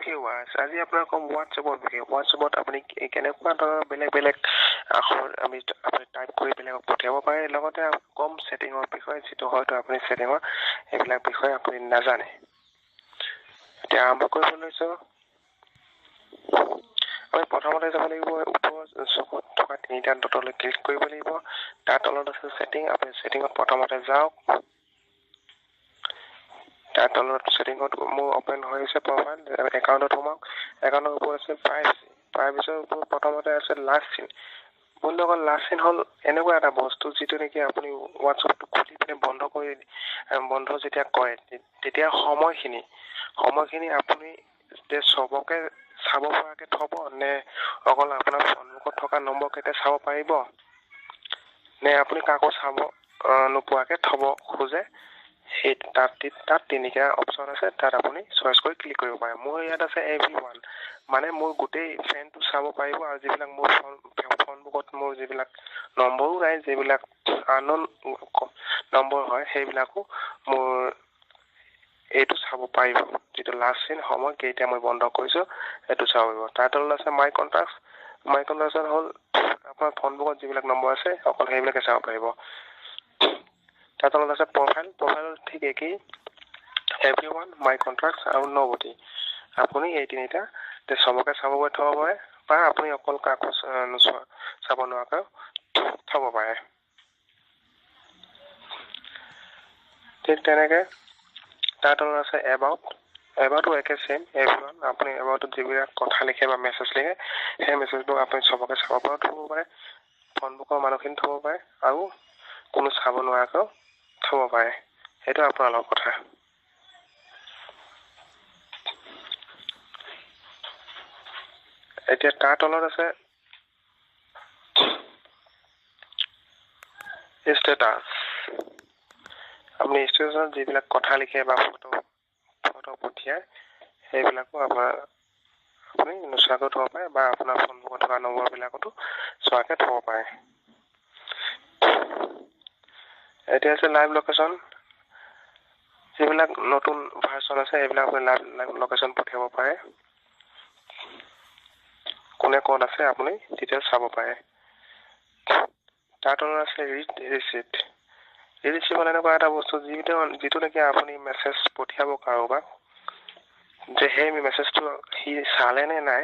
Viewers, আজি আপোনাক ক'ম হোৱাটছএপৰ বিষয়ে। হোৱাটছএপত আপুনি কেনেকুৱা ধৰণৰ বেলেগ বেলেগ আখৰ আপুনি টাইপ কৰি বেলেগক পঠিয়াব পাৰে, লগতে কম ছেটিঙৰ বিষয়ে, যিটো হয়তো আপুনি ছেটিঙৰ এইবিলাক বিষয়ে আপুনি নাজানে। এতিয়া আৰম্ভ কৰিব লৈছোঁ। আমি প্ৰথমতে যাব লাগিব ওপৰৰ চকুত থকা তিনিটা ডটলৈ ক্লিক কৰিব লাগিব। তাৰ তলত আছে ছেটিং, আপুনি ছেটিঙত প্ৰথমতে যাওক। তাৰ তলত ছেটিঙত মোৰ অ'পেন হৈ আছে প্ৰফাইল, একাউণ্টত সোমাওক। একাউণ্টৰ ওপৰত আছে প্ৰাইভেচি, প্ৰাইভেচিৰ ওপৰত প্ৰথমতে আছে লাষ্ট চিন। বন্ধুসকল, লাষ্ট চিন হ'ল এনেকুৱা এটা বস্তু যিটো নেকি আপুনি হোৱাটছএপটো খুলি পিনে বন্ধ যেতিয়া কৰে তেতিয়া সময়খিনি আপুনি চবকে চাব পৰাকৈ থ'ব নে অকল আপোনাৰ সন্মুখত থকা নম্বৰকেইটা চাব পাৰিব, নে আপুনি কাকো চাব নোপোৱাকৈ থ'ব খোজে, সেই তাত তিনিটা অপশ্যন আছে, তাত আপুনি চইচ কৰি ক্লিক কৰিব পাৰে। মোৰ ইয়াত আছে এভৰি ওৱান, মানে মোৰ গোটেই ফ্ৰেণ্ডটো চাব পাৰিব আৰু যিবিলাক মোৰ ফোন বুকত মোৰ যিবিলাক নম্বৰো নাই, যিবিলাক আনন'ন নম্বৰ হয় সেইবিলাকো মোৰ এইটো চাব পাৰিব। যিটো লাষ্ট চিন সময় কেতিয়া মই বন্ধ কৰিছোঁ সেইটো চাব পাৰিব। তাৰ তলত আছে মাই কণ্টেক্টছ। মাই কণ্টেক্টছত হ'ল আপোনাৰ ফোন বুকত যিবিলাক নম্বৰ আছে অকল সেইবিলাকে চাব পাৰিব। তাৰ তলত আছে প্ৰফাইল, প্ৰফাইলত ঠিক একেই এভৰি ওৱান, মাই কণ্টেক্টছ আৰু ন'বডি। আপুনি এই তিনিটা চবকে চাব থ'ব পাৰে বা আপুনি অকল কাকো নোচোৱা চাব নোৱাৰাকৈ থ'ব পাৰে। ঠিক তেনেকৈ তাৰ তলত আছে এবাউট, এবাউটো একে ছেইম এভৰি ওৱান। আপুনি এবাউটত যিবিলাক কথা লিখে বা মেছেজ লিখে সেই মেছেজবোৰ আপুনি চবকে চাব পৰাও থ'ব পাৰে, ফোন বুকৰ মানুহখিনি থ'ব পাৰে আৰু কোনো চাব নোৱাৰাকৈও থ'ব পাৰে, সেইটো আপোনালোকৰ কথা। এতিয়া তাৰ তলত আছে ষ্টেটাছ। আপুনি ষ্টেটাছত যিবিলাক কথা লিখে বা ফটো পঠিয়ায় সেইবিলাকো আপুনি নোচোৱাকৈও থ'ব পাৰে বা আপোনাৰ ফোন বুকত থকা নম্বৰবিলাকতো চোৱাকৈ থ'ব পাৰে। এতিয়া আছে লাইভ লোকেশ্যন। যিবিলাক নতুন ভাৰ্চন আছে সেইবিলাক আপুনি লাইভ লোকেশ্যন পঠিয়াব পাৰে, কোনে ক'ত আছে আপুনি ডিটেইলছ চাব পাৰে। তাৰ তলত আছে ৰিড ৰিচিপ্ট। ৰিড ৰিচিপ্ট হ'ল এনেকুৱা এটা বস্তু যিটো নেকি আপুনি মেছেজ পঠিয়াব কাৰোবাক, যে সেই মেছেজটো সি চালে নে নাই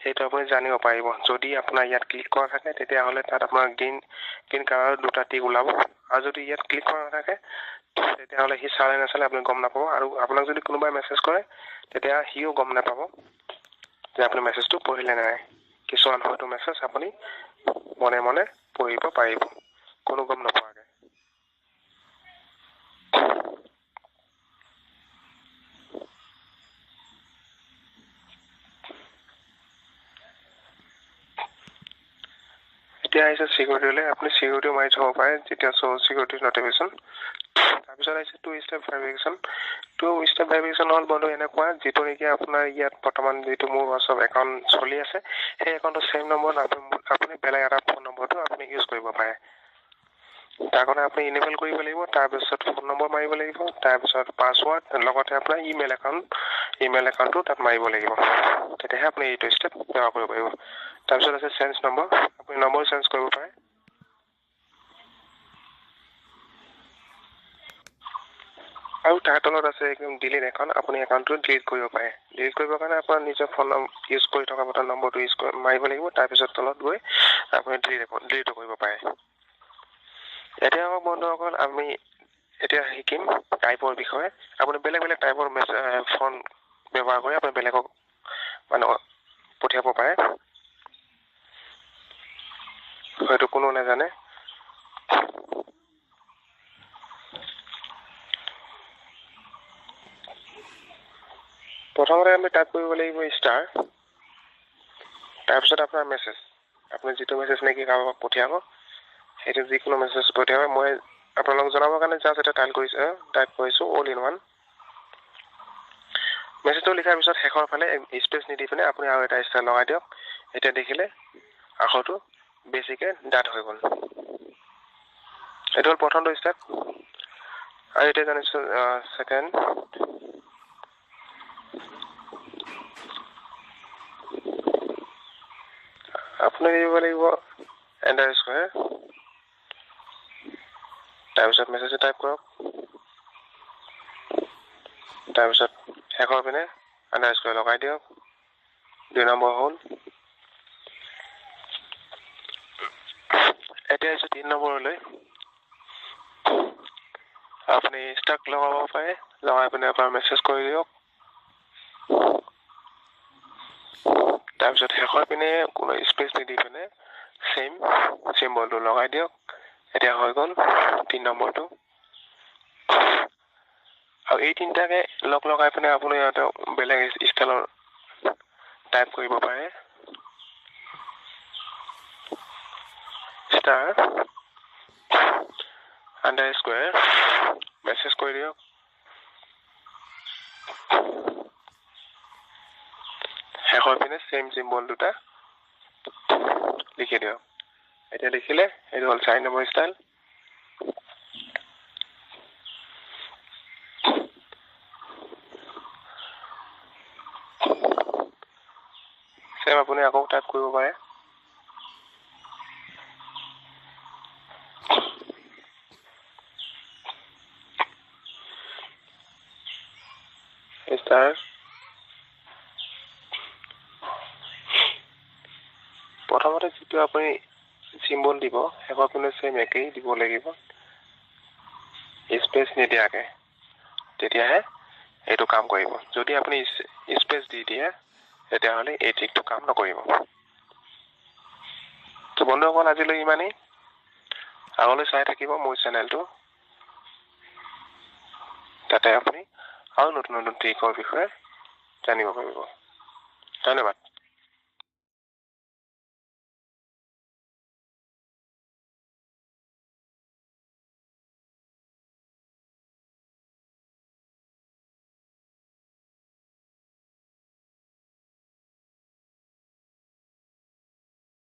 সেইটো আপুনি জানিব পাৰিব। যদি আপোনাৰ ইয়াত ক্লিক কৰা থাকে তেতিয়াহ'লে তাত আপোনাৰ গ্ৰীণ কালাৰৰ দুটা টিক ওলাব, আৰু যদি ইয়াত ক্লিক কৰা নাথাকে তেতিয়াহ'লে সি চালে নাচালে আপুনি গম নাপাব, আৰু আপোনাক যদি কোনোবাই মেছেজ কৰে তেতিয়া সিও গম নাপাব যে আপুনি মেছেজটো পঢ়িলে নাই। কিছুমান হয়তো মেছেজ আপুনি মনে মনে পঢ়িব পাৰিব কোনো গম নোপোৱাকৈ। এতিয়া আহিছে চিকিউৰিটিলৈ, আপুনি চিকিউৰিটিও মাৰি থ'ব পাৰে যেতিয়া চিকিউৰিটি নটিফিকেশ্যন। তাৰপিছত আহিছে two step verification. Two step verification হ'ল বন্ধু এনেকুৱা যিটো নেকি আপোনাৰ ইয়াত বৰ্তমান যিটো মোৰ হোৱাটছএপ একাউণ্ট চলি আছে সেই একাউণ্টৰ ছেইম নম্বৰত আপুনি বেলেগ এটা ফোন নম্বৰটো আপুনি ইউজ কৰিব পাৰে। তাৰ কাৰণে আপুনি ইনেবল কৰিব লাগিব, তাৰপিছত ফোন নম্বৰ মাৰিব লাগিব, তাৰপিছত পাছৱৰ্ড, লগতে আপোনাৰ ইমেইল একাউণ্টটো তাত মাৰিব লাগিব, তেতিয়াহে আপুনি এইটো ষ্টেপ ব্যৱহাৰ কৰিব পাৰিব। তাৰপিছত আছে চেঞ্জ নম্বৰ, আপুনি নম্বৰ চেঞ্জ কৰিব পাৰে। আৰু তাৰ তলত আছে একদম ডিলিট একাউণ্ট, আপুনি একাউণ্টটো ডিলিট কৰিব পাৰে। ডিলিট কৰিবৰ কাৰণে আপোনাৰ নিজৰ ফোন ইউজ কৰি থকা বৰ্তমান নম্বৰটো ইউজ কৰি মাৰিব লাগিব, তাৰপিছত তলত গৈ আপুনি ডিলিটো কৰিব পাৰে। এতিয়া আকৌ বন্ধুসকল আমি এতিয়া শিকিম টাইপৰ বিষয়ে। আপুনি বেলেগ বেলেগ টাইপৰ ফোন ব্যৱহাৰ কৰি আপুনি বেলেগক মানে পঠিয়াব পাৰে, হয়তো কোনো নাজানে। প্ৰথমতে আমি টাইপ কৰিব লাগিব ষ্টাৰ, তাৰপিছত আপোনাৰ মেছেজ, আপুনি যিটো মেছেজ নেকি কাৰোবাক পঠিয়াব সেইটো যিকোনো মেছেজ পঠিয়াব। মই আপোনালোকক জনাবৰ কাৰণে জাষ্ট এটা টাইপ কৰিছোঁ অল ইন ওৱান। মেছেজটো লিখাৰ পিছত শেষৰ ফালে স্পেচ নিদি পিনে আপুনি আৰু এটা ষ্টাৰ লগাই দিয়ক। এতিয়া দেখিলে আখৰটো বেছিকৈ ডাঠ হৈ গ'ল। এইটো হ'ল প্ৰথমটো ষ্টেপ। আৰু এতিয়া জানিছোঁ ছেকেণ্ড। আপুনি দিব লাগিব এণ্ডাৰ স্কুৱেৰ, তাৰপিছত মেছেজটো টাইপ কৰক, তাৰপিছত শেষৰ পিনে আণ্ডাৰ স্কুৱেৰ লগাই দিয়ক। 2 নম্বৰ হ'ল। এতিয়া আহিছোঁ 3 নম্বৰলৈ। আপুনি ষ্টাক লগাব পাৰে, লগাই পিনে এবাৰ মেছেজ কৰি দিয়ক। তাৰপিছত শেষৰ পিনে কোনো স্পেচ নিদি পিনে ছেইম চিম্বলটো লগাই দিয়ক। এতিয়া হৈ গ'ল 3 নম্বৰটো। আৰু এই তিনিটাকে লগ লগাই পিনে আপুনি ইয়াতে বেলেগ ষ্টাইলৰ টাইপ কৰিব পাৰে। ষ্টাৰ আণ্ডাৰ স্কুৱেৰ মেছেজ কৰি দিয়ক। শেষৰ পিনে ছেইম চিম্বল দুটা লিখি দিয়ক। এতিয়া লিখিলে এইটো হ'ল 4 নম্বৰ ষ্টাইল। ছেইম আপুনি আকৌ টাইপ কৰিব পাৰে। ষ্টাৰ প্ৰথমতে যিটো আপুনি চিম্বল দিব শেষৰ পিনে ছেইম একেই দিব লাগিব, স্পেচ নিদিয়াকৈ, তেতিয়াহে এইটো কাম কৰিব। যদি আপুনি স্পেচ দি দিয়ে তেতিয়াহ'লে এই ট্ৰিকটো কাম নকৰিব। তো বন্ধুসকল, আজিলৈ ইমানেই। আগলৈ চাই থাকিব মোৰ চেনেলটো, তাতে আপুনি আৰু নতুন নতুন ট্ৰিকৰ বিষয়ে জানিব পাৰিব। ধন্যবাদ।